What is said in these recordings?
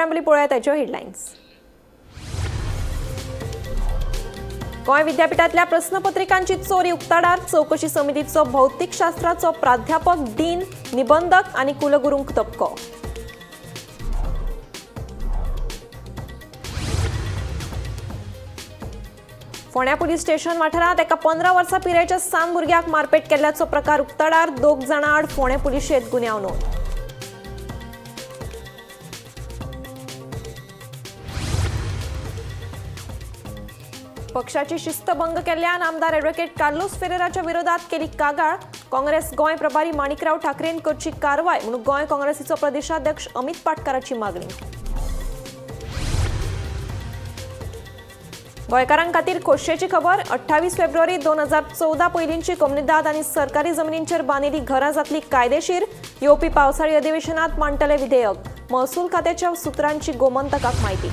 खबरां पयलीं पळोवया ताच्यो हेडलायन्स. गोंय विद्यापीठांतल्या प्रस्नपत्रिकांची चोरी उक्ताडार. चवकशी समितीचो भौतिकशास्त्राचो प्राध्यापक, डीन, निबंधक आनी कुलगुरूंक धपको. फोंड्या पुलीस स्टेशन वाठारांत एका 15 वर्सां पिरायेच्या सान भुरग्याक मारपेट केल्ल्याचो प्रकार उक्ताडार. 2 जाणां आड फोंडें पुलिशेंत गुन्यांव नोंद. पक्षाची शिस्तभंग केल्ल्यान आमदार ॲडव्होकेट कार्लोस फेरेराच्या विरोधात केली कागाळ. काँग्रेस गोंय प्रभारी माणिकराव ठाकरेन करची कारवाय म्हणून गोंय काँग्रेसीचो प्रदेशाध्यक्ष अमित पाटकाराची मागणी. गोंयकारां खातीर खोशयेची खबर. 28 फेब्रुवारी 2014 पयलींची कोमुनिदाद आनी सरकारी जमनींचेर बांदिल्ली घरां जातली कायदेशीर. येवपी पावसाळी अधिवेशनात मांडटले विधेयक. महसूल खात्याच्या सुत्रांची गोमंतकाक माहिती.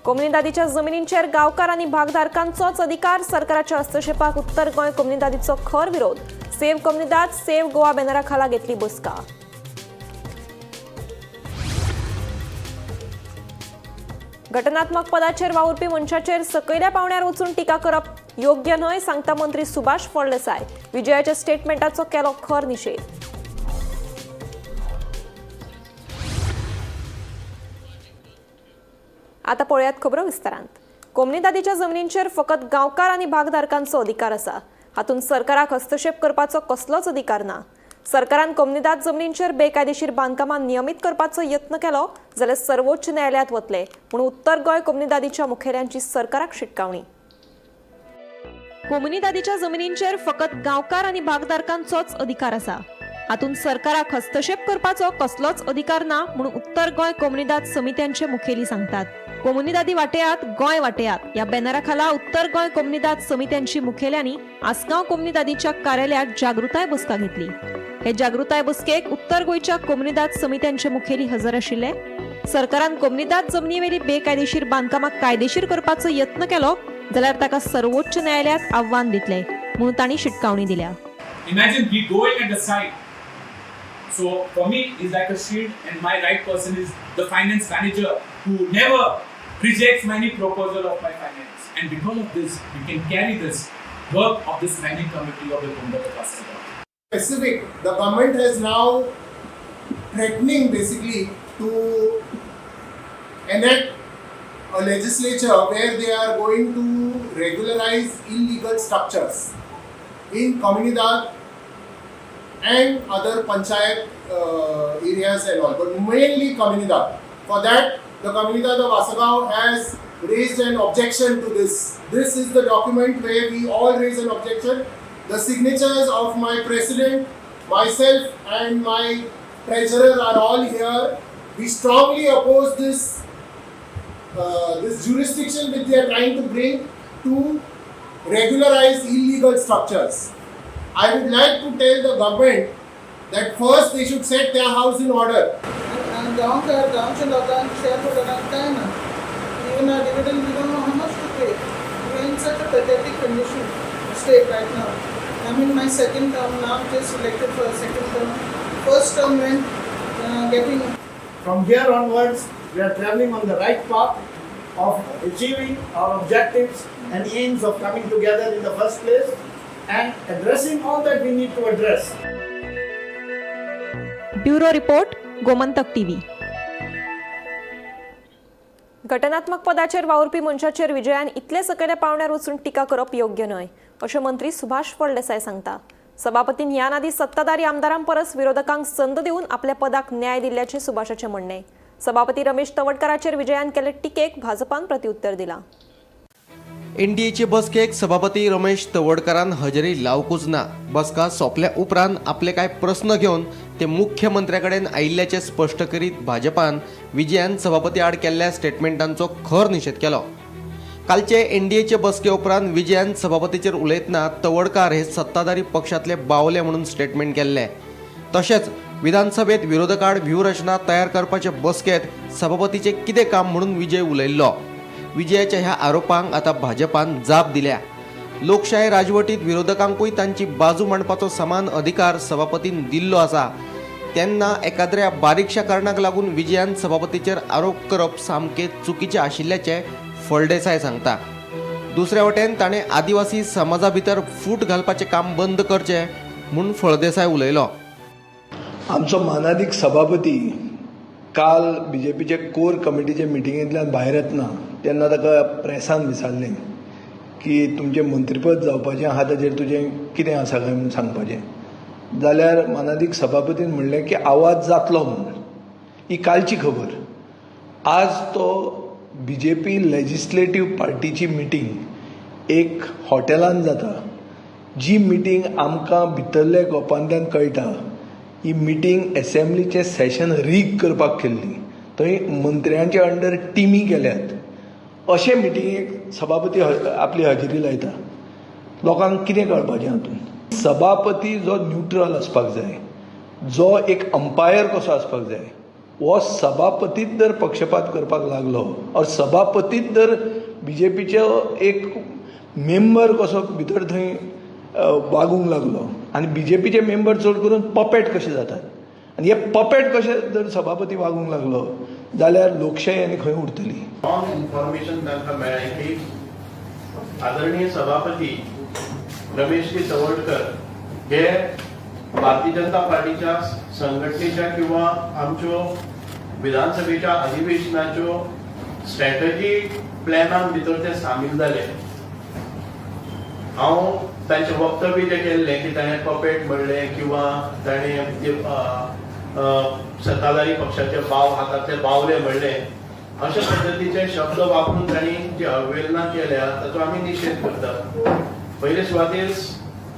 कोमुनिदादीच्या जमिनींचेर गांवकार आनी भागधारकांचोच अधिकार. सरकाराच्या हस्तक्षेपाक उत्तर गोंय कोमुनिदादीचो खर विरोध. सेव्ह कोमुनिदाद सेव्ह गोवा बॅनरा खाला घेतली बसका. घटनात्मक पदाचेर वावुरपी मनशाचेर सकयल्या पावंड्यार वचून टिका करप योग्य न्हय, सांगता मंत्री सुभाष फळदेसाय. विजयाच्या स्टेटमेंटाचो केलो खर निशेध. आता पळयात खबरो विस्तारांत. कोमुनिदादीच्या जमनींचेर फकत गांवकार आनी भागधारकांचो अधिकार आसा. हातूंत सरकाराक हस्तक्षेप करपाचो कसलोच अधिकार ना. सरकारान कोमुनिदाद जमनींचेर बेकायदेशीर बांदकामां नियमीत करपाचो यत्न केलो जाल्यार सर्वोच्च न्यायालयांत वतले म्हूण उत्तर गोंय कोमुनिदादीच्या मुखेल्यांची सरकाराक शिटकावणी. कोमुनिदादीच्या जमनींचेर फकत गांवकार आनी भागधारकांचोच अधिकार आसा. हातूंत सरकाराक हस्तक्षेप करपाचो कसलोच अधिकार ना म्हूण उत्तर गोंय कोमुनिदाद समित्यांचे मुखेली सांगतात. कोमुनिदादी वाटेयात, गोंय वाटेयात ह्या बॅनरा खाला उत्तर गोंय कोमुनिदाद समित्यांची मुखेल्यांनी आसगांव कोमुनिदादीच्या कार्यालयात जागृताय बसका घेतली. हे जागृताय बसकेक उत्तर गोंयच्या कोमुनिदाद समित्यांचे मुखेली हजर आशिल्ले. सरकारान कोमुनिदाद जमनीवेली बेकायदेशीर बांदकामां कायदेशीर करपाचो यत्न केलो जाल्यार ताका सर्वोच्च न्यायालयात आव्हान दितले म्हणून तांणी शिटकावणी दिल्या. Imagine we going at the side. So for me, it's like a shield, and my right person is the finance manager who never rejects any proposal of my finance. And because of this, we can carry this work of this planning committee of the Comunidade of Assagao. Specific, the government has now threatening basically to enact a legislature where they are going to regularize illegal structures in Comunidade and other panchayat areas and all, but mainly Comunidade. For that, the Comunidade of Assagao has raised an objection to this. This is the document where we all raise an objection. The signatures of my president, myself, and my treasurer are all here. We strongly oppose this jurisdiction which they are trying to bring to regularize illegal structures. I would like to tell the government that first they should set their house in order. गांवकार, गांवच्या लोकांक, share होल्डरांक काय ना. Even our dividend, we don't know how much to pay. We are in such a pathetic condition state right now. I'm in my second term now, just elected for a second term. First term went getting From here onwards, we are traveling on the right path of achieving our objectives and aims of coming together in the first place and addressing all that we need to address. Bureau report, Gomantak TV. घटनात्मक पदाचेर वावुरपी मनशाचेर विजयान इतले सकयल्या पावंड्यार वचून टिका करप योग्य न्हय, अशें मंत्री सुभाष फळदेसाय सांगता. सभापतीन ह्यान आदी सत्ताधारी आमदारां परस विरोधकांक संद दिवन आपल्या पदाक न्याय दिल्ल्याचें सुभाषाचें म्हणणें. सभापती रमेश तवडकाराचेर विजयान केल्ले टिकेक भाजपान प्रत्युत्तर दिलां. एनडीएचे बसकेक सभापती रमेश तवडकारान हजेरी लावकूच ना. बसका सोंपल्या उपरांत आपले कांय प्रस्न घेवन ते मुख्यमंत्र्या कडेन आयिल्ल्याचें स्पश्ट करीत भाजपान विजयान सभापती आड केल्ल्या स्टेटमेंटांचो खर निशेध केलो. कालचे एनडीएचे बसके उपरांत विजयान सभापतीचेर उलयतना तवडकार हे सत्ताधारी पक्षांतले बावले म्हणून स्टेटमेंट केल्ले. तशेंच विधानसभेत विरोधकाड व्यूहरचना तयार करपाचे बसकेत सभापतीचें कितें काम म्हणून विजय उलयल्लो. विजयाच्या ह्या आरोपांक आतां भाजपान जाप दिल्या. लोकशाय राजवटीत विरोधकांकूय तांची बाजू मांडपाचो समान अधिकार सभापतीन दिल्लो आसा. तेन्ना एकाद्र्या बारीकशा कारणाक लागून विजयान सभापतीचेर आरोप करप सामकें चुकीचें आशिल्ल्याचें फळदेसाय सांगता. दुसऱ्या वटेन ताणें आदिवासी समाजा भितर फूट घालपाचें काम बंद करचें म्हूण फळदेसाय उलयलो. आमचो मानादीक सभापती काल बीजेपीचे कोर कमिटीचे मिटिंगेंतल्यान भायर येतना तेन्ना ताका प्रेसान विचारलें की तुमचें मंत्रीपद जावपाचें आहा ताचेर तुजें कितें आसा काय म्हूण सांगपाचें, जाल्यार मानादीक सभापतीन म्हणलें की आवाज जातलो म्हूण. ही कालची खबर. आज तो बीजेपी लेजिस्लेटीव पार्टीची मिटींग एक हॉटेलान जाता, जी मिटींग आमकां भितरल्या गोपांतल्यान कळटा ही मिटींग एसेंब्लीचें सेशन रीग करपाक केल्ली, थंय मंत्र्यांचे अंडर टिमी केल्यात. अशे मिटिंगेक सभापती आपली हजेरी लायता. लोकांक कितें कळपाचें हातूंत? सभापती जो न्युट्रल आसपाक जाय, जो एक अंपायर कसो आसपाक जाय, हो सभापतीच जर पक्षपात करपाक लागलो और सभापतीच जर बीजेपीचो एक मेंबर कसो भितर थंय वागूंक लागलो आनी बीजेपीचे मेंबर चड करून पपेट कशे जातात आनी हे पपेट कशे जर सभापती वागूंक लागलो जाल्यार लोकशाही आनी खंय उरतली? रॉंग इन्फॉर्मेशन तांकां मेळ्ळें की आदरणीय सभापती रमेश जी तवडकर हे भारतीय जनता पार्टीच्या संघटनेच्या किंवा आमच्यो विधानसभेच्या अधिवेशनाच्यो स्ट्रॅटजी प्लॅनान भितर ते सामील जाले. हांव तांचें वक्तव्य जें केल्लें की ताणें पपेट म्हणलें किंवा ताणें सत्ताधारी पक्षाचे बाव हातांतले बावले म्हणलें, अशे पद्दतीचे शब्द वापरून तांणी जी अवहेलना केल्या ताचो आमी निशेध करतात. पयले सुवातेर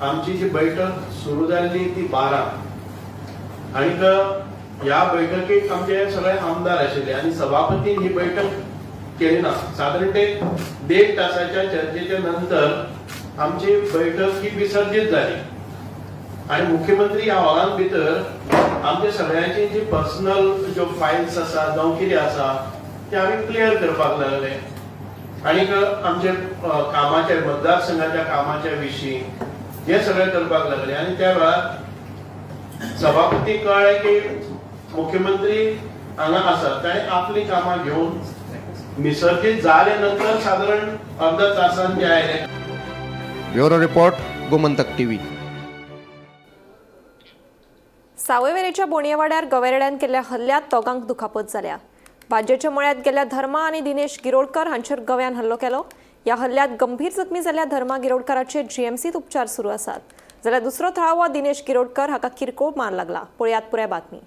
आमची जी बैठक सुरू जाल्ली ती 12 आनीक ह्या बैठकीक आमचे सगळे आमदार आशिल्ले आनी सभापतीन ही बैठक केली ना. सादारण ते 1.5 तासाच्या चर्चेच्या नंतर आमची बैठक ही विसर्जीत जाली आनी मुख्यमंत्री ह्या हॉलान भितर आमच्या सगळ्यांची जी पर्सनल ज्यो फायल्स आसा जावं कितें आसा ते आमी क्लियर करपाक लागले आनीक आमचे कामाचे मतदारसंघाच्या कामाच्या विशीं हे सगळें करपाक लागले. आनी त्या वेळार सभापती कळ्ळें की मुख्यमंत्री हांगा आसात, ताणें आपली कामां घेवन विसर्जीत जाले नंतर सादारण अर्धा तासान ते आयले. Bureau report, Gomantak TV. सावयवेरेच्या बोणयेवाड्यार गवेरेड्यान केल्ल्या हल्ल्यांत दोगांक दुखापत जाल्या. भाजयेच्या मळ्यांत गेल्ल्या धर्मा आनी दिनेश गिरोडकर हांचेर गव्यान हल्लो केलो. ह्या हल्ल्यांत गंभीर जखमी जाल्ल्या धर्मा गिरोडकराचेर जीएमसीत उपचार सुरू आसात, जाल्यार दुसरो थळावो दिनेश गिरोडकर हाका किरकोळ मार लागला. पळयात पुराय बातमी.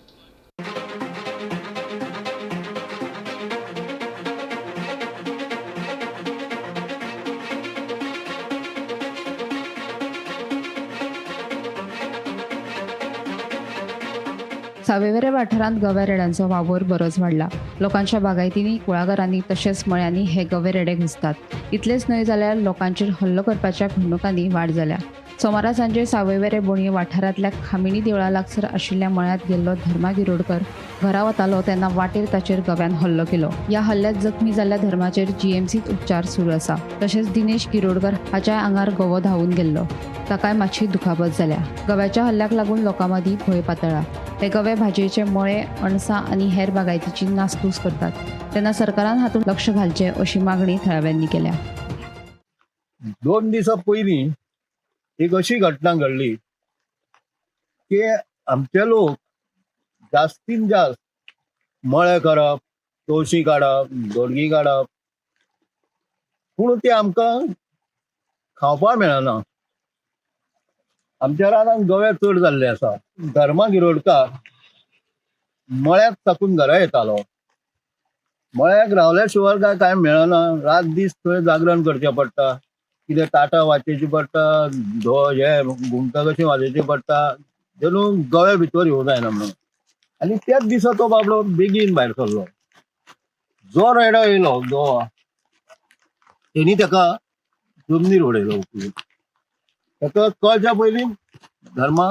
सावयवेरे वाठारांत गव्या रेड्यांचो वावर बरोच वाडला. लोकांच्या बागायतींनी, कुळागरांनी तशेंच मळ्यांनी हे गवे रेडे घुसतात. इतलेंच न्हय जाल्यार लोकांचेर हल्लो करपाच्या घडणुकांनी वाड जाल्या. सोमारा सांजे सावयवेरे बोणये वाठारांतल्या खामिणी देवळा लागसर आशिल्ल्या मळ्यांत गेल्लो धर्मा गिरोडकर घरा वतालो तेन्ना वाटेर ताचेर गव्यान हल्लो केलो. ह्या हल्ल्यांत जखमी जाल्ल्या धर्माचेर जीएमसीत उपचार सुरू आसा. तशेंच दिनेश गिरोडकर हाच्या आंगार गवो धांवून गेल्लो, ताकाय मातशी दुखापत जाल्या. गव्याच्या हल्ल्याक लागून लोकां मदीं भंय पातळ्ळा. हे गवे भाजयेचे मळे, अणसां आनी हेर बागायतीची नासधूस करतात. तेन्ना सरकारान हातूंत लक्ष घालचें अशी मागणी थळाव्यांनी केल्या. 2 दिसां पयलीं एक अशी घटना घडली की आमचे लोक जास्तीन जास्त मळे करप, तवशीं काडप, दोडगी काडप, पूण ते आमकां खावपाक मेळना. आमच्या रानांत गवे चड जाल्ले आसा. धर्मा गिरोडकार मळ्याक साकून घरा येतालो. मळ्याक रावल्या शिवाय काय कांय मेळना. रात दीस थंय जागरण करचें पडटा, कितें ताटां वाचेची पडटा, हे घुमटां कशी वाजोवची पडटा, जणू गवे भितर येवं जायना म्हणून. आनी त्याच दिसा तो बाबडो बेगीन भायर सरलो. जो रेडो येयलो गोवा, तेणी ताका जमनीर उडयलो उखलून. ताका कळच्या पयलीं धर्मा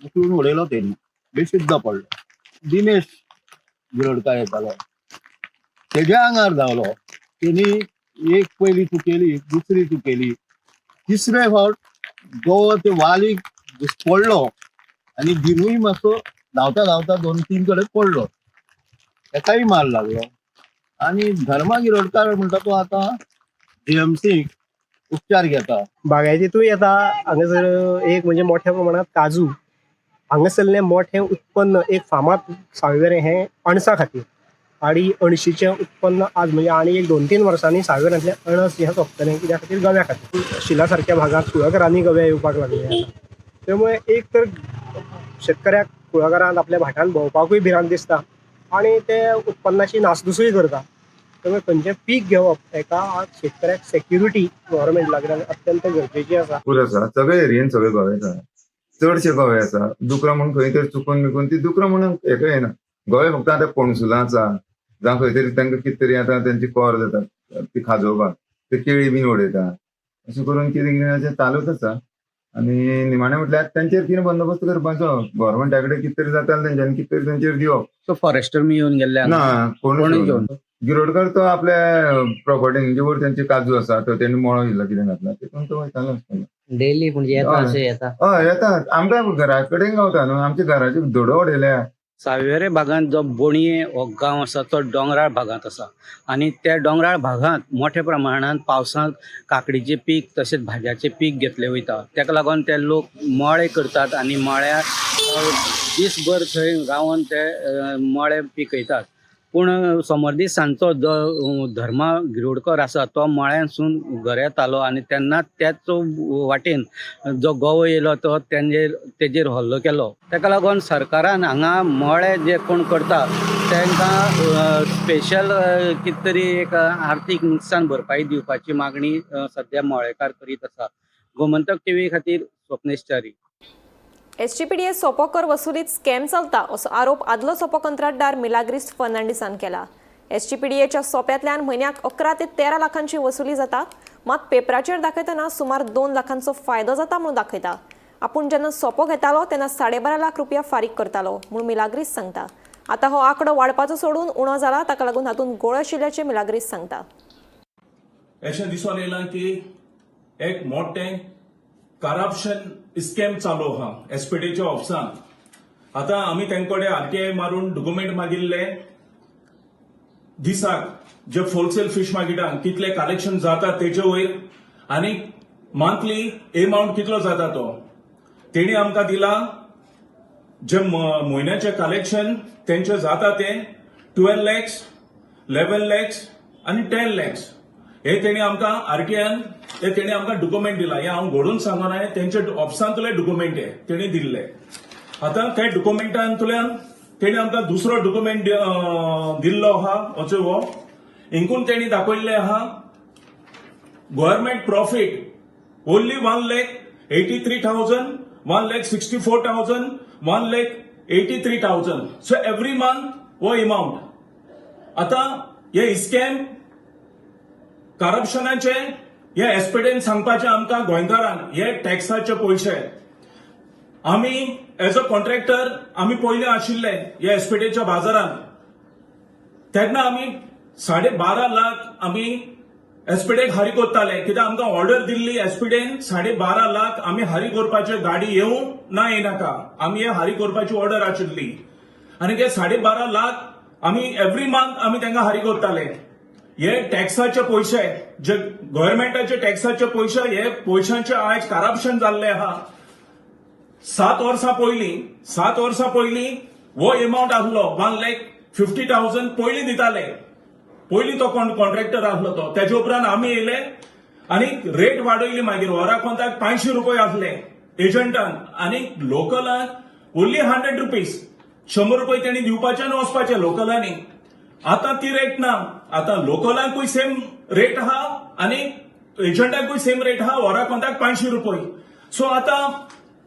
उखलून उडयलो तेणी, बेशुद्ध पडलो. दिनेश गिरोडकार येतालो, तेज्या आंगार धांवलो. तेणी एक पयली चुकेली, दुसरी चुकेली, तिसरे फावट गोवा ते वालीक पडलो आनी दिनूय मातसो धांवता धांवता 2-3 कडेन पडलो, तेकाय मार लागलो. आनी धर्मा गिरोडकार म्हणटा तो आतां जीएमसीक उपचार घेता. बागायतीतूय येता. हांगासर एक म्हणजे मोठ्या प्रमाणात काजू हांगासरलें मोठें उत्पन्न एक फामाद सावयवेरें हें अणसा खातीर आनी अणशीचें उत्पन्न आज म्हणजे आनी एक 2-3 वर्सांनी सावयवेऱ्यांतलें अणस हें सोंपतलें, कित्या खातीर गव्या खातीर. शिला सारक्या भागांत कुळागरांनी गवे येवपाक लागले आतां. त्यामुळे एक तर शेतकऱ्याक कुळागरांत आपल्या भाटांत भोंवपाकूय भिरांत दिसता आनी ते उत्पन्नाची नासधुसूय करता. त्यामुळे खंयचें पीक घेवप हेका आज शेतकऱ्याक सेक्युरिटी गव्हर्मेंट लागल्यार अत्यंत गरजेची आसा. भरपूर आसा, सगळे एरियेन सगळे गवे आसा, चडशे गवे आसा. दुकरां म्हूण खंय तरी चुकून बिकून ती दुकरां म्हणून हेका येना. गवे फक्त आतां पणसुलां आसा, जावं खंय तरी तांकां कितें तरी आतां तेंची कोर जाता ती खाजोवपाक ते केळी बीन उडयता. अशें करून कितें कितें अशें चालूच आसा. आनी निमाणें म्हटल्यार तेंचेर कितें बंदोबस्त करपाचो, गव्हर्मेंटा कडेन कितें तरी जाता जाल्यार तेंच्यांनी कितें तरी तेंचेर दिवप. सो फॉरेस्टर मी येवन गेल्ले ना, कोणूच येवन गिरोडकर तो आपल्या प्रॉपर्टीन जेवर तेंचे काजू आसा तो तेणी मळो इल्लो कितें घातला तितून तो वयतालो आसतलो. डेली म्हणजे येता अशें येता. हय येता, आमकां घरा कडेन गावता न्हू, आमच्या घराचे धडो उडयल्या. सावयवेरें भागांत जो बोणये हो गांव आसा तो दोंगराळ भागांत आसा आनी त्या दोंगराळ भागांत मोठ्या प्रमाणांत पावसांत काकडीचें पीक तशेंच भाजयाचें पीक घेतलें वयता. ताका लागून ते लोक मळे करतात आनी मळ्यार दीसभर थंय रावन ते मळे पिकयतात. पूण समोर दीस सांजचो जो धर्मा गिरोडकर आसा तो मळ्यांसून घरा येतालो आनी तेन्ना त्याच वाटेन जो गवो येयलो तो तेजेर हल्लो केलो. ताका लागून सरकारान हांगा मळे जे कोण करता तांकां स्पेशल कितें तरी एक आर्थीक नुकसान भरपाई दिवपाची मागणी सद्या मळेकार करीत आसा. गोमंतक टीव्ही खातीर स्वप्नेश च्यारी. एसजीपीडीए सोपो कर वसुलीत स्कॅम चलता असो आरोप आदलो सोपो कंत्राटदार मिलाग्रीस फर्नांडीसान केला. एसजीपीडीएच्या सोप्यांतल्यान म्हयन्याक 11 ते 13 लाखांची वसुली जाता, मात पेपराचेर दाखयतना सुमार 2 लाखांचो फायदो जाता म्हणून दाखयता. आपूण जेन्ना सोपो घेतालो तेन्ना 12.5 लाख रुपया फारीक करतालो म्हणून मिलाग्रीस सांगता. आतां हो आंकडो वाडपाचो सोडून उणो जाला, ताका लागून हातूंत गोळ आशिल्ल्याचें मिलाग्रीस सांगता. अशें दिसून येयलां की एक मोठें करप्शन स्कॅम चालू आहा एसपीडीच्या ऑफिसान. आतां आमी तेंचे कडेन आरटीआय मारून डॉक्युमेंट मागिल्ले दिसाक जे होलसेल फिश मार्केटान कितले कलेक्शन जाता तेजे वयर आनी मंथली एमाउंट कितलो जाता तो तेणी आमकां दिला. जे म्हयन्याचे कलेक्शन तेंचे जाता ते 12 लॅक्स, 11 लॅक्स आनी 10 लॅक्स हे तेणी आमकां आरटीआयन हे तेणी आमकां डॉक्युमेंट दिला. हे हांव घडून सांगना, तेंचे ऑफिसांतले डॉक्युमेंट हे तेणी दिल्ले. आतां त्या डॉक्युमेंटांतल्यान तेणी आमकां दुसरो डॉक्युमेंट दिल्लो आहा असो हो हिंकून तेणी दाखयल्ले आहा government profit only 1,83,000, 1,64,000, 1,83,000. So every month हो एमाउंट. आतां हे स्कॅम करप्शनाचे हे एसपीडीन सांगपाचे आमकां गोंयकारांक हे टॅक्साचे पयशे आमी एज अ कॉन्ट्रॅक्टर आमी पयले आशिल्ले हे एसपीडीच्या बाजारांत, तेन्ना आमी 12.5 लाख आमी एसपीडीक हारी करताले, कित्याक आमकां ऑर्डर दिल्ली एसपीडीन 12.5 लाख आमी हारी करपाचे, गाडी येवं ना येनाका आमी हे हारी करपाची ऑर्डर आशिल्ली. आनी ते 12.5 लाख आमी एवरी मंथ आमी तांकां हारी करताले. हे टॅक्साचे पयशे जे गव्हर्मेंटाचे टॅक्साचे पयशे हे पयशांचे आयज करप्शन जाल्ले आहा. 7 वर्सां पयलीं 7 वर्सां पयलीं हो एमाउंट आसलो 1,50,000 पयलीं दिताले, पयलीं तो कॉन्ट्रॅक्टर आसलो तो. तेजे उपरांत आमी येयले आनी रेट वाडयली, मागीर वराक कोंताक 500 रुपये आसले एजंटान आनी लोकलान ओन्ली 100 रुपीज, 100 रुपये तेणी दिवपाचे आनी वचपाचे लोकलांनी. आतां ती रेट ना, आतां लोकलांकूय सेम रेट आहा आनी एजंटांकूय सेम रेट आहा, वराक कोंताक 500 रुपये. सो आतां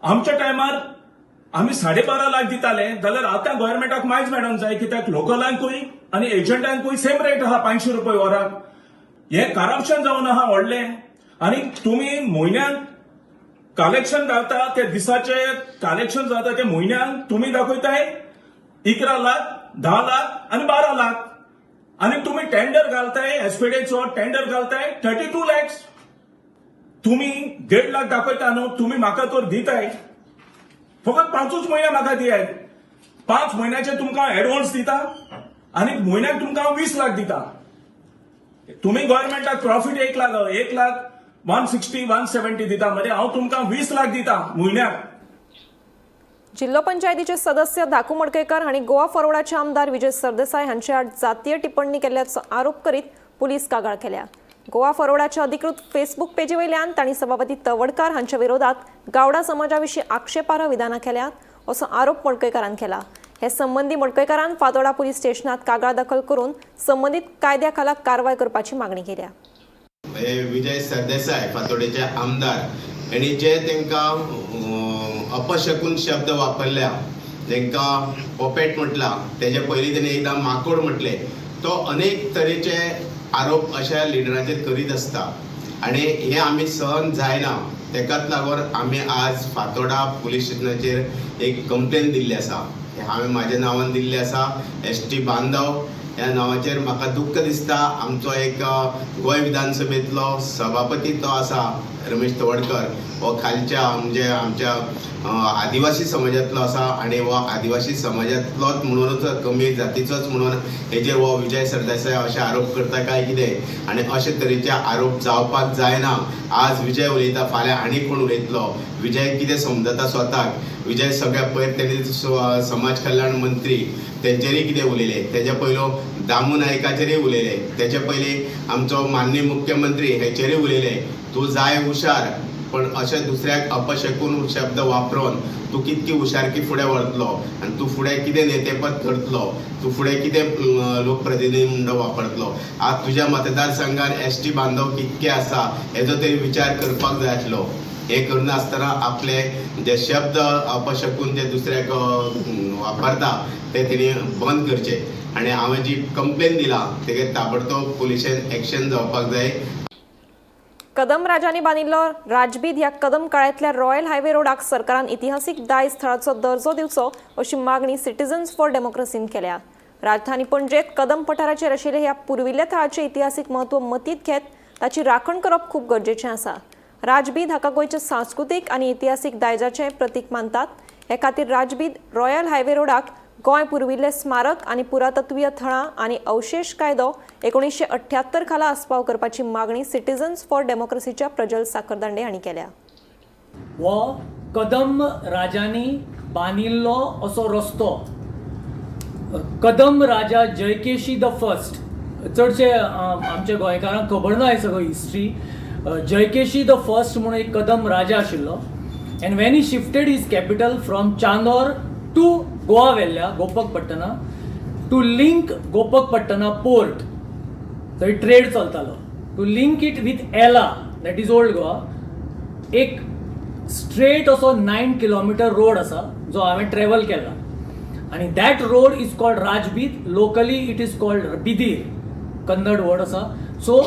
आमच्या टायमार आमी 12.5 लाख दिताले जाल्यार आतां गव्हर्मेंटाक मायज मेळोंक जाय, कित्याक लोकलांकूय आनी एजंटांकूय सेम रेट आहा 500 रुपये वराक. हे करप्शन जावन आहा व्हडलें. आनी तुमी म्हयन्याक कलेक्शन घालता ते दिसाचे कलेक्शन जाता ते म्हयन्याक तुमी दाखयताय 11 लाख, 10 लाख आनी 12 लाख, आनी तुमी टेंडर घालताय एसपीडीचो टेंडर घालताय 32 लॅक्स. तुमी 1.5 लाख दाखयता न्हू, तुमी म्हाका तर दिताय फकत 5 म्हयने म्हाका दियाय. 5 म्हयन्याचे तुमकां एडवान्स दिता आनी म्हयन्याक तुमकां हांव 20 लाख दिता. तुमी गव्हर्मेंटाक प्रॉफिट 1 लाख 1 लाख 160 170 दिता मरे, हांव तुमकां 20 लाख दिता म्हयन्याक. जिल्लो पंचायतीचे सदस्य धाकू मडकयकर हांणी गोवा फॉरवर्डाचे आमदार विजय सरदेसाय हांचे आड जातीय टिप्पणी केल्ल्याचो आरोप करीत पुलीस कागाळ केल्या. गोवा फॉरवर्डाच्या अधिकृत फेसबूक पेजी वयल्यान तांणी सभापती तवडकार हांच्या विरोधात गावडा समाजा विशीं आक्षेपार्ह विधानां केल्यात असो आरोप मडकयकारान केला. हे संबंदी मडकयकारान फातोडा पुलीस स्टेशनात कागाळ दाखल करून संबंदीत कायद्या खाला कारवाय करपाची मागणी केल्या. हे विजय सरदेसाय फातोडेचे आमदार आनी जे तांकां अपशकून शब्द वापरल्या, तांकां पोपेट म्हटला, तेजे पयलीं तेणी एकदां माकोड म्हटलें, तो अनेक तरेचे आरोप अशा लिडराचेर करीत आसता आनी हें आमी सहन जायना. तेकाच लागून आमी आज फातोडा पुलीस स्टेशनाचेर एक कंप्लेन दिल्ली आसा. हांवें म्हाज्या नांवान दिल्ली आसा, एस टी बांधव ह्या नांवाचेर. म्हाका दुख्ख दिसता, आमचो एक गोंय विधानसभेंतलो सभापती तो आसा रमेश तवडकर, हो खालच्या म्हणजे आमच्या आदिवासी समाजांतलो आसा आनी हो आदिवासी समाजांतलोच म्हणूनच, कमी जातीचोच म्हणून हेजेर हो विजय सरदेसाय अशे आरोप करता काय कितें, आनी अशे तरेचे आरोप जावपाक जायना. आज विजय उलयता, फाल्यां आनी कोण उलयतलो? विजय कितें समजता स्वताक? विजय सगळ्या पयर तेणी समाज कल्याण मंत्री तेंचेरय कितें उलयले, तेज्या पयलो दामू नायकाचेरय उलयले, तेच्या पयलीं आमचो माननीय मुख्यमंत्री हेचेरय उलयले. तूं जाय हुशार, पण अशें दुसऱ्याक अपशकून शब्द वापरून तूं कितकी हुशारकी फुडें व्हरतलो आनी तूं फुडें कितें नेतेपद करतलो, तूं फुडें कितें लोकप्रतिनिधी म्हणून वापरतलो? आज तुज्या मतदारसंघात एस टी बांधव कितके आसा हेजो तरी विचार करपाक जाय आसलो. हें करनासतना आपले जे शब्द अपशकून जे दुसऱ्याक वापरता ते तेणी बंद करचे आनी हांवें जी कंप्लेन दिला तेगेर ताबडतोब पुलिशेन एक्शन जावपाक जाय. कदम राजांनी बांदिल्लो राजबीद ह्या कदम काळांतल्या रॉयल हायवे रोडाक सरकारान इतिहासीक दायज थळाचो दर्जो दिवचो अशी मागणी सिटीजन्स फॉर डेमोक्रेसीन केल्या. राजधानी पणजेत कदम पठाराचेर आशिल्ल्या ह्या पुर्विल्ल्या थळाचें इतिहासीक म्हत्व मतींत घेत ताची राखण करप खूब गरजेचें आसा. राजबीद हाका गोंयच्या सांस्कृतीक आनी इतिहासीक दायजाचें प्रतीक मानतात. हे खातीर राजबीद रॉयल हायवे रोडाक गोंय पुर्विल्ले स्मारक आनी पुरातत्वीय थळां आनी अवशेश कायदो 1978 खाला आस्पाव करपाची मागणी सिटीजन्स फॉर डेमोक्रेसीच्या प्रजल साखरदांडे हांणी केल्या. हो कदम राजांनी बांदिल्लो असो रस्तो. कदम राजा जयकेशी the first, चडशे आमच्या गोंयकारांक खबर ना हे सगळो हिस्ट्री. जयकेशी the first म्हणून एक कदम राजा आशिल्लो and when he shifted his capital from Chandor to Goa Velha, Gopakapatna, to link Gopakapatna port, थंय ट्रेड चलतालो, to link it with Ela, that is Old Goa, एक स्ट्रेट असो 9 किलोमिटर रोड आसा जो हांवें ट्रॅवल केला आनी that road is called Rajbeed. Locally it is called Bidir, Kannada word आसा. सो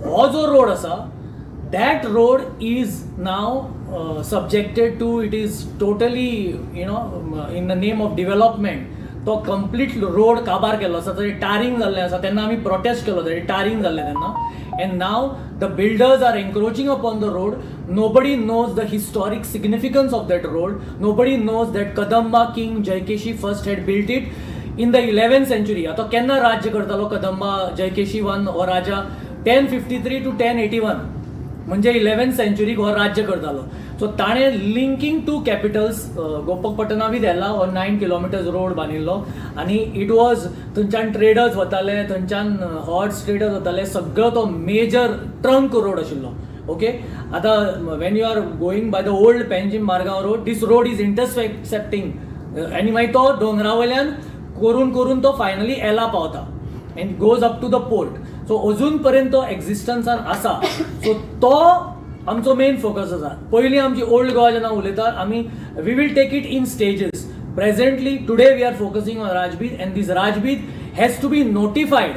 हो जो रोड आसा, that road is now subjected to, it is totally in the name of development, तो कंप्लीट रोड काबार केल्लो आसा. थंय टारींग जाल्लें आसा. तेन्ना आमी प्रोटेस्ट केलो थंय टारींग जाल्लें तेन्ना, and now the builders are encroaching upon the road. Nobody knows the historic significance of that road. Nobody knows that Kadamba king Jayakeshi first had built it in the 11th century. आतां केन्ना राज्य करतालो Kadamba Jayakeshi one हो राजा? 1053 to 1081, म्हणजे eleventh सेंचुरीक हो राज्य करतालो. So ताणें linking two capitals, Gopakapatna with Ela, हो 9 किलोमिटर्स रोड बांदिल्लो आनी it was थंयच्यान ट्रेडर्स वताले, थंयच्यान हॉर्स ट्रेडर्स वताले, सगळो तो मेजर ट्रंक रोड आशिल्लो. ओके, आतां when you are going by the old Panjim Margao road, this road is intersecting आनी मागीर तो दोंगरा वयल्यान करून करून तो फायनली एला पावता and goes up to the port. So अजून पर्यंत तो एक्झिस्टन्सान आसा. सो तो आमचो मेन फोकस आसा. पयलीं आमची ओल्ड गोवा जेन्ना उलयतात आमी, we will take it in stages. Presently, today we are focusing on Rajbeed, and this Rajbeed has to be notified.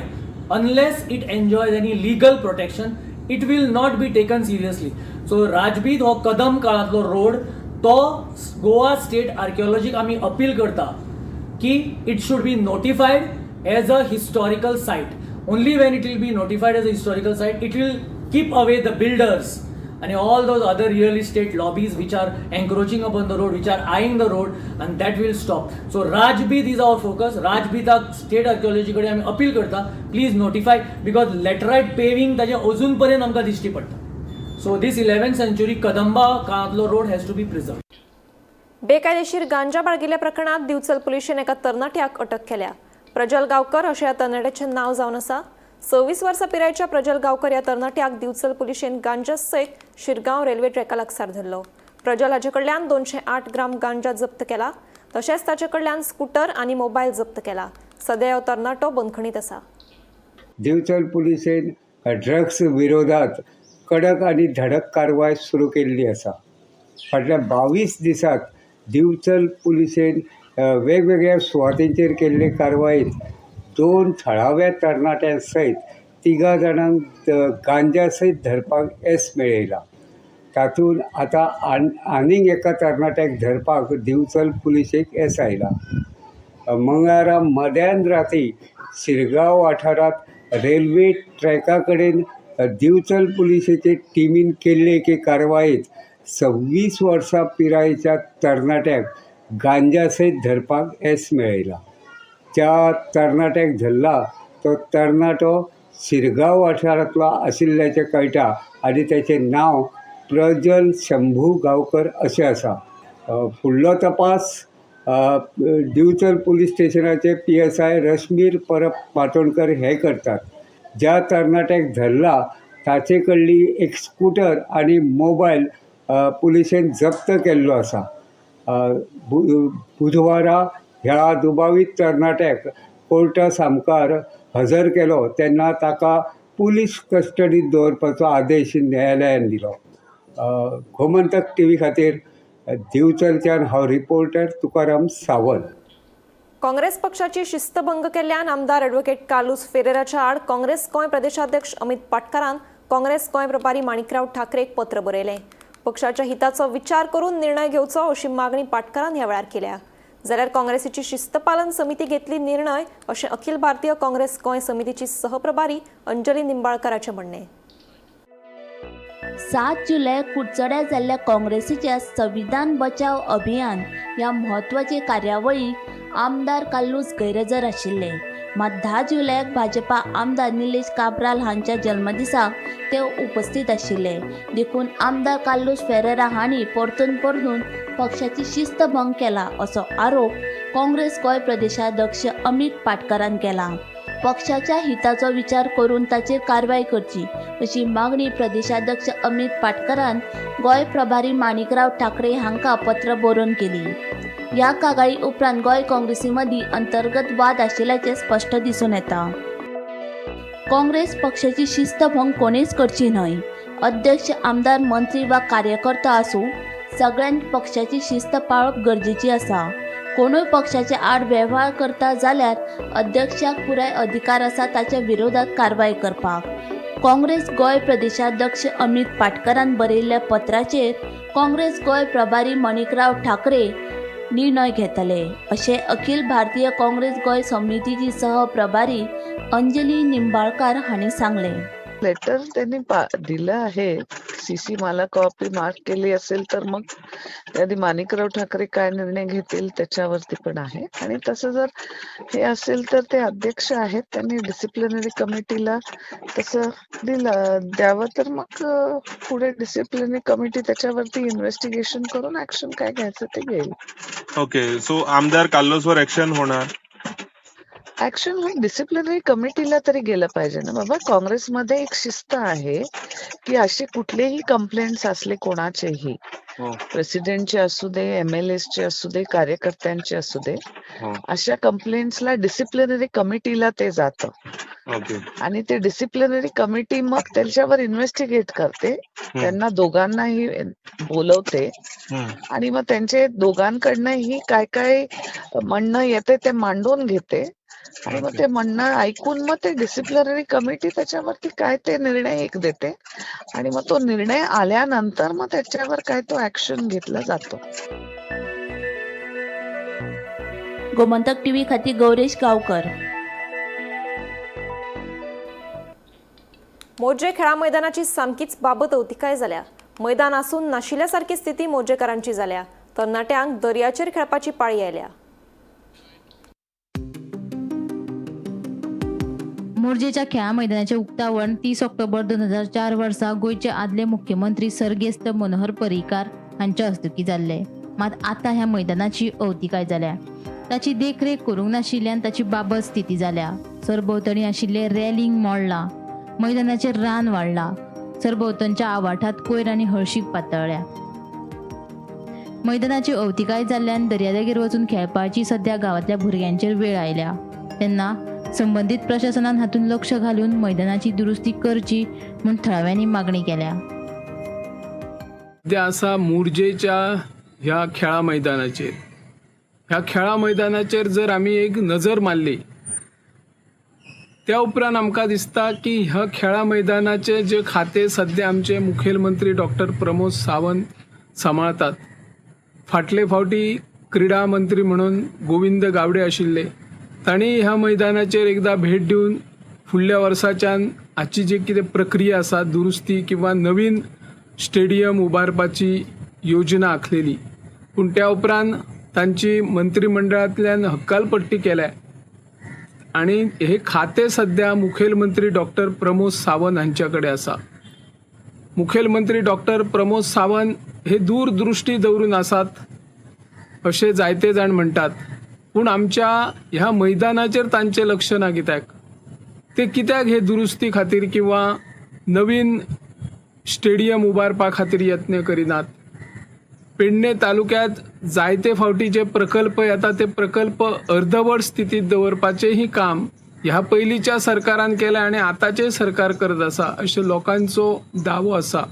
Unless it enjoys any legal protection, it will not be taken seriously. So Rajbeed हो Kadam काळांतलो road, तो Goa state आर्किओलॉजीक आमी appeal करता की it should be notified as a historical site. Only when it will be notified as a historical site, it will keep away the builders. आनी all those other real estate lobbies which are encroaching upon the road, which are eyeing the road, and that will stop. So Rajbid is our focus. राजबीताक state archaeology कडेन आमी appeal करता, please notify, because laterite paving ताजें अजून पर्यंत आमकां दिश्टी पडटा. So this 11th century Kadamba काळांतलो road has to be preserved. बेकायदेशीर गांजा बाळगिल्ल्या प्रकरणात दिवचल पुलिशेन एका तरणाट्याक अटक केल्या. प्रजल गांवकर अशें ह्या तरणाट्याचें नांव जावन आसा. 26 वर्सां पिरायेच्या प्रजल गांवकर ह्या तरणाट्याक दिवचल पुलिशेन गांजा सयत शिरगांव रेल्वे ट्रॅका लागसार धरलो. प्रजल हाचे कडल्यान 208 ग्राम गांजा जप्त केला. तशेंच ताचे कडल्यान स्कूटर आनी मोबायल जप्त केला. सध्या हो तरणाटो बंदखणीत आसा. दिवचल पुलिसेन ड्रग्स विरोधात कडक आनी धडक कारवाय सुरू केल्ली आसा. फाटल्या 22 दिसांत दिवचल पुलिसेन वेगवेगळ्या सुवातेंचेर केल्ले कारवायेंत 2 थळाव्या तरणाट्यां सयत 3 जाणांक गांजा सयत धरपाक येस मेळयलां. तातूंत आतां आनीक एका तरणाट्याक धरपाक दिवचल पुलिसेक येस आयलां. मंगळारा मध्यान राती शिरगांव वाठारांत रेल्वे ट्रॅका कडेन दिवचल पुलिसेचे टिमीन केल्ले एके कारवायेंत 26 वर्सां पिरायेच्या तरणाट्याक गांजा सयत धरपाक येस मेळयलां. ज्या तरणाट्याक धरला तो तरणाटो शिरगांव वाठारांतलो आशिल्ल्याचें कळटा आनी ताचें नांव प्रजल शंभू गांवकर अशें आसा. फुडलो तपास दिवचल पुलीस स्टेशनाचे PSI Rashmir Parab Matondkar हे करतात. ज्या तरणाट्याक धरला ताचे कडली एक स्कूटर आनी मोबायल पुलिशेन जप्त केल्लो आसा. बुधवारा ह्या दुबावीत तरणाट्याक कोर्टा सामकार हजर केलो तेन्ना ताका पुलीस कस्टडीत दवरपाचो आदेश न्यायालयान दिलो. गोमंतक टीव्ही खातीर दिवचलच्यान हांव रिपोर्टर तुकाराम सावंत. काँग्रेस पक्षाची शिस्तभंग केल्ल्यान आमदार ॲडव्होकेट कार्लुस फेरेराच्या आड काँग्रेस गोंय प्रदेशाध्यक्ष अमित पाटकारान काँग्रेस गोंय प्रभारी माणिकराव ठाकरेक पत्र बरयलें. पक्षाच्या हिताचो विचार करून निर्णय घेवचो अशी मागणी पाटकारान ह्या वेळार केल्या. जाल्यार काँग्रेसीची शिस्तपालन समिती घेतली निर्णय अशें अखिल भारतीय काँग्रेस गोंय समितीची सहप्रभारी अंजली निंबाळकराचें म्हणणें. 7 जुलय कुडचड्यार जाल्ल्या काँग्रेसीच्या संविधान बचाव अभियान ह्या म्हत्वाचे कार्यावळीक आमदार कार्लुस गैरहजर आशिल्ले. मात 10 जुलयाक भाजपा आमदार निलेश काब्राल हांच्या जल्मदिसाक ते उपस्थित आशिल्ले. देखून आमदार कार्लुस फेरेरा हांणी परतून परतून पक्षाची शिस्त भंग केला असो आरोप काँग्रेस गोंय प्रदेशाध्यक्ष अमित पाटकारान केला. पक्षाच्या हिताचो विचार करून ताचेर कारवाय करची अशी मागणी प्रदेशाध्यक्ष अमित पाटकारान गोंय प्रभारी माणिकराव ठाकरे हांकां पत्र बरोवन केली. ह्या कागाळी उपरांत गोंय काँग्रेसी मदीं अंतर्गत वाद आशिल्ल्याचें स्पश्ट दिसून येता. काँग्रेस पक्षाची शिस्तभंग कोणेच करची न्हय. अध्यक्ष, आमदार, मंत्री वा कार्यकर्ता आसूं, सगळ्यांक पक्षाची शिस्त पाळप गरजेची आसा. कोणूय पक्षाचे आड वेव्हार करता जाल्यार अध्यक्षाक पुराय अधिकार आसा ताच्या विरोधात कारवाय करपाक. काँग्रेस गोंय प्रदेशाध्यक्ष अमित पाटकारान बरयिल्ल्या पत्राचेर काँग्रेस गोंय प्रभारी माणिकराव ठाकरे निर्णय घेतले अशें अखिल भारतीय काँग्रेस गोंय समितीची सहप्रभारी अंजली निंबाळकर हांणी सांगलें. लेटर त्यांनी दिलं आहे. सीसी मला कॉपी मार्क केली असेल तर मग त्याआधी माणिकराव ठाकरे काय निर्णय घेतील त्याच्यावरती पण आहे. आणि तसं जर हे असेल तर ते अध्यक्ष आहेत, त्यांनी डिसिप्लिनरी कमिटीला तसं दिलं द्यावं तर मग पुढे डिसिप्लिनरी कमिटी त्याच्यावरती इन्व्हेस्टिगेशन करून ऍक्शन काय घ्यायचं ते घेईल. ओके, सो आमदार कार्लोसवर ऍक्शन होणार? ऍक्शन डिसिप्लिनरी कमिटीला तरी गेलं पाहिजे ना बाबा. काँग्रेसमध्ये एक शिस्त आहे की असे कुठलेही कंप्लेंट्स असले कोणाचेही, प्रेसिडेंटचे असू दे, एमएलएसचे असू दे, कार्यकर्त्यांचे असू दे, अशा कंप्लेंट्सला डिसिप्लिनरी कमिटीला ते जातं. आणि ते डिसिप्लिनरी कमिटी मग त्यांच्यावर इन्व्हेस्टिगेट करते, त्यांना दोघांनाही बोलवते आणि मग त्यांचे दोघांकडनंही काय काय म्हणणं येते ते मांडून घेते आणि मग ते म्हणणं ऐकून मग ते डिसिप्लिनरी कमिटी त्याच्यावरती काय ते निर्णय एक देते आणि मग तो निर्णय आल्यानंतर मग त्याच्यावर काय तो ऍक्शन घेतला जातो. गोमंतक टीव्ही खातीर गौरेश गावकर. मोरजे खेळा मैदानाची सामकीच बाबत अवतिकाय जाल्या. मैदान आसून नाशिल्ल्या सारकी स्थिती मोर्जेकारांची जाल्या. तरणाट्यांक दर्याचेर खेळपाची पाळी आयल्या. मोरजेच्या खेळां मैदानाचें उक्तावण 30 ऑक्टोबर 2004 वर्सा गोंयचे आदले मुख्यमंत्री सर्गेस्त मनोहर पर्रीकार हांच्या हस्तुकीं जाल्लें. मात आतां ह्या मैदानाची अवतिकाय जाल्या. ताची देखरेख करूंक नाशिल्ल्यान ताची बाबत स्थिती जाल्या. सरभोंवतणी आशिल्लें रॅलिंग मोडलां, मैदानाचेर रान वाडलां, सरभोंवतणच्या आवाठांत कोयर आनी हळशीक पातळ्ळ्या. मैदानाची अवतिकाय जाल्ल्यान दर्यादेगेर वचून खेळपाची सद्या गांवांतल्या भुरग्यांचेर वेळ आयल्या. तेन्ना संबंदीत प्रशासनान हातूंत लक्ष घालून मैदानाची दुरुस्ती करची म्हूण थळाव्यांनी मागणी केल्या. सद्या आसा मोरजेच्या ह्या खेळा मैदानाचेर. ह्या खेळा मैदानाचेर जर आमी एक नजर मारली त्या उपरांत आमकां दिसता की ह्या खेळा मैदानाचे जे खातें सद्या आमचे मुखेलमंत्री डॉक्टर प्रमोद सावंत सांबाळतात. फाटले फावटी क्रिडा मंत्री म्हणून गोविंद गावडे आशिल्ले, तांणी ह्या मैदानाचेर एकदां भेट दिवन फुडल्या वर्साच्यान हाची जी कितें प्रक्रिया आसा दुरुस्ती किंवा नवीन स्टेडियम उबारपाची योजना आखलेली. पूण त्या उपरांत तांची मंत्रिमंडळांतल्यान हक्कालपट्टी केल्या आनी हे खातें सद्या मुखेलमंत्री डॉक्टर प्रमोद सावंत हांच्या कडेन आसा. मुखेलमंत्री डॉक्टर प्रमोद सावंत हे दूरदृश्टी दवरून आसात अशें जायते जाण म्हणटात, पूण आमच्या ह्या मैदानाचेर तांचें लक्ष ना. कित्याक ते कित्याक हे दुरुस्ती खातीर किंवा नवीन स्टेडियम उबारपा खातीर यत्न करिनात? पेडणे तालुक्यांत जायते फावटी जे प्रकल्प येता ते प्रकल्प अर्दवट स्थितींत दवरपाचेंय काम ह्या पयलींच्या सरकारान केलें आनी आतांचें सरकार करत आसा अशें लोकांचो दावो आसा.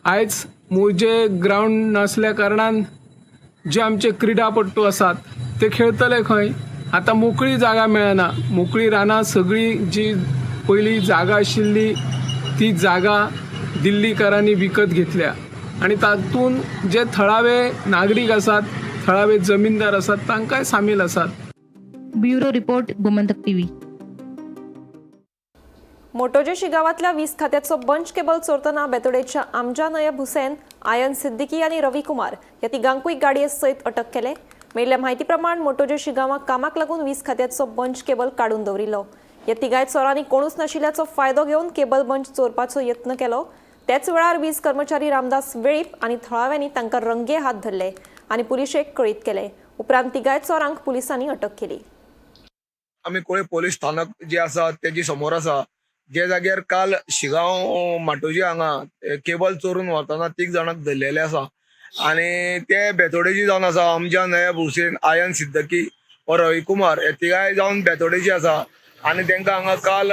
आयज मोरजे ग्रावंड नासल्या कारणान जे आमचे क्रिडापट्टू आसात ते खेळतले खंय? आतां मोकळी जागा मेळना. मोकळी रानां सगळी जी पयलीं जागा आशिल्ली ती जागा दिल्लीकारांनी विकत घेतल्या आनी तातूंत जे थळावे नागरीक आसात, थळावे जमीनदार आसात तांकांय सामील आसात. Bureau report, Gomantak TV. मोटोजेशी गावातल्या वीज खात्याचो बंच केबल चोरतना बेतोडेच्या आमजा नयब हुसेन, आयन सिद्दीकी आनी रवी कुमार ह्या तिगांकूय गाडये सयत अटक केले. मेळिल्ल्या म्हायती प्रमाण मोटोजेशी गांवाक कामाक लागून वीज खात्याचो बंच केबल काडून दवरिल्लो. ह्या तिगाय चोरांनी कोणूच नाशिल्ल्याचो फायदो घेवन केबल बंच चोरपाचो यत्न केलो. त्याच वेळार वीज कर्मचारी रामदास वेळीप आनी थळाव्यांनी तांकां रंगे हात धरले आनी पुलिशेक कळीत केले. उपरांत तिगाय चोरांक पुलिसांनी अटक केली. आमी कुळे पोलीस स्थानक जे आसा तेजी समोर आसा, जे जाग्यार काल शिगांव माटोजी हांगा केबल चोरून व्हरतना 3 जाणांक धरलेले आसा आनी ते बेतोडेची जावन आसा अमजा नयब हुसेन, आयन सिद्दकी व रवी कुमार हे तिगाय जावन बेतोडेची आसा आनी तांकां हांगा काल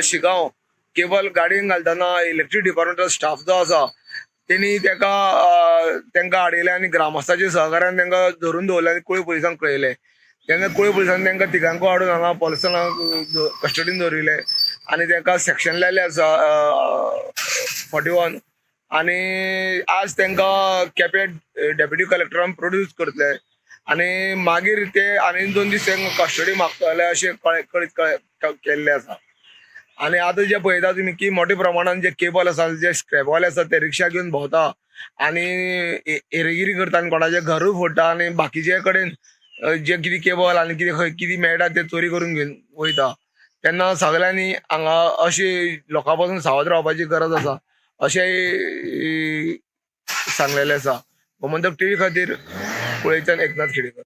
शिगांव केबल गाडयेन घालतना इलेक्ट्रीक डिपार्टमेंटाचो स्टाफ जो आसा तेणी तेका तांकां हाडयले आनी ग्रामस्थाच्या सहकार्यान तांकां धरून दवरले आनी कुळे पुलिसांक कळयले. तेन्ना कुळे पुलिसांनी तांकां तिगांकूय हाडून हांगा पोलिसांक कस्टडीन दवरिल्ले आनी तांकां सेक्शन लायले आसा 41 आनी आज तांकां केपें डेप्युटी कलेक्टरान प्रोड्यूस करतले आनी मागीर ते आनी 2 दीस तांकां कस्टडी मागतले अशें कळीत केल्लें आसा. आनी आतां जे पळयता तुमी की मोठ्या प्रमाणान जे केबल आसा, जे स्क्रॅपवाले आसा ते रिक्षा घेवन भोंवता आनी हेरेगिरी करता आनी कोणाचें घरूय फोडटा आनी बाकीचे कडेन जे कितें केबल आनी कितें खंय कितें मेळटा ते चोरी करून घेवन वयता. तेन्ना सगळ्यांनी हांगा अशी लोकां पासून सावध रावपाची गरज आसा अशें सांगलेलें आसा. गोमंतक टीव्ही खातीर कुळेच्यान एकनाथ खेडेकर.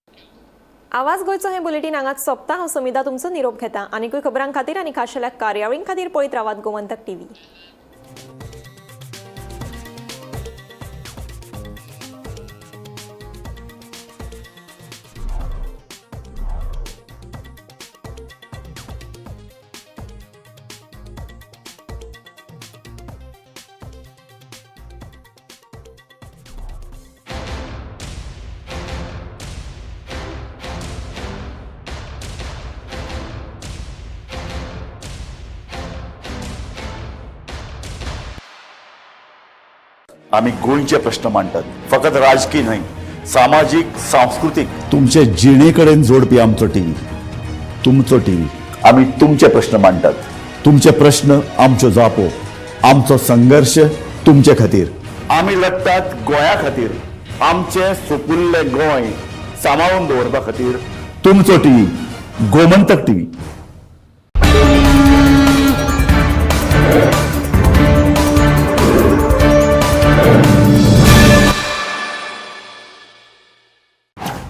आवाज गोंयचो हें बुलेटीन हांगाच सोंपता. हांव समिता तुमचो निरोप घेता. आनीकूय खबरां खातीर आनी खाशेल्या कार्यावळीं खातीर पळयत रावात गोमंतक टीव्ही. आमी गोंयचे प्रश्न मांडटात, फकत राजकीय न्हय, सामाजीक, सांस्कृतीक, तुमचे जिणे कडेन जोडपी आमचो टीव्ही, तुमचो टीव्ही. आमी तुमचे प्रश्न मांडटात, तुमचे प्रश्न आमच्यो जापो, आमचो संघर्श तुमचे खातीर. आमी लडटात गोंया खातीर, आमचें सोपुल्लें गोंय सांबाळून दवरपा खातीर. तुमचो टीव्ही, गोमंतक टीव्ही.